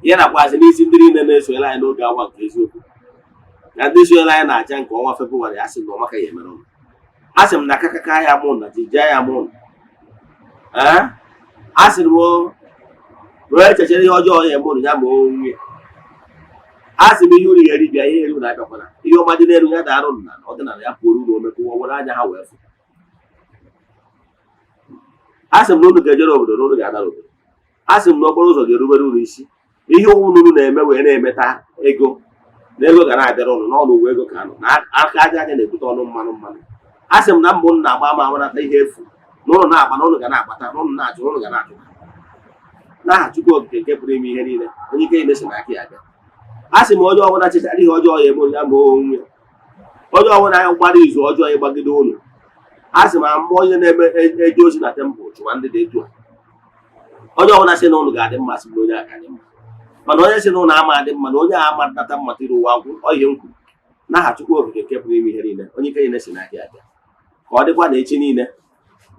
ya nakwazi n'isi ndị niile na-esonyere anyị n'oge awa nke eziokwu na ndị sonyere anyị na-aja nke ọnwa Febụwarị. A sị na ọmaka ya emere ụnụ. A sị m na kakaka ya mụ na jija ya mụ. Ee, a sịrị m wee echechere ihe ọjọọ ya eme ụnụ, ya ma onwe. A sị m ihe uru ya eribịa, ihe eru na-abịakwana, ihe ọma dị n'elu ya dara ụnụ na ọdịnala ya pụrụ uru omekụwa were anya ha wee fụ. A sị m na unu ga-ejere obodo na unu ga-anara obodo. A sị m na okporo ụzọ ga-erubere unu isi. Ihe unu na-eme wee na-emeta ego na ego ga na-abịara ụnụ n'ọnụ uwe ego ka anọ na aka aja aja na-ebute ọnụ mmanụ mmanụ. A sị m na mbụ m na-agba ama amanata ihe efu na ụnụ na-agba na ụnụ ga na-agbata na ụnụ na-achụ na ụnụ ga na-achụ, n'aha Chukwu Okike nke pụrụ ime ihe niile, onye ike niile si n'aka ya abịa. A sị m onye ọbụla chechara ihe ọjọọ ya eme onye ma onwe, onye ọbụla gbara izu ọjọọ ịgbagide ụnụ, a sị m mmụọ onye na-eme eje ozi na temple chụwa ndị dị etu a. Onye ọbụla sị na ụnụ ga-adị mma, sị m na onye a ga-adị mma, mana onye sị na ụnụ ama adị mma, na onye a ama nata mmata iru ụwa gwụ. Ọ ihe m kwuru n'aha Chukwu Okike nke pụrụ ime ihe niile, onye ike niile si n'aka ya abịa. Ka ọ dịkwa na echi niile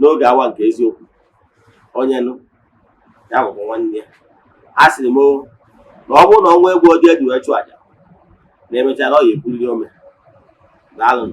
n'oge awa nke eziokwu. Onye nụ ya gwakwa nwanne ya. A sịrị m na ọ bụrụ na ọnwa egwu ojii eji wee chụọ àjà na emechara ọ ya ekwuriri ome. Daalụ.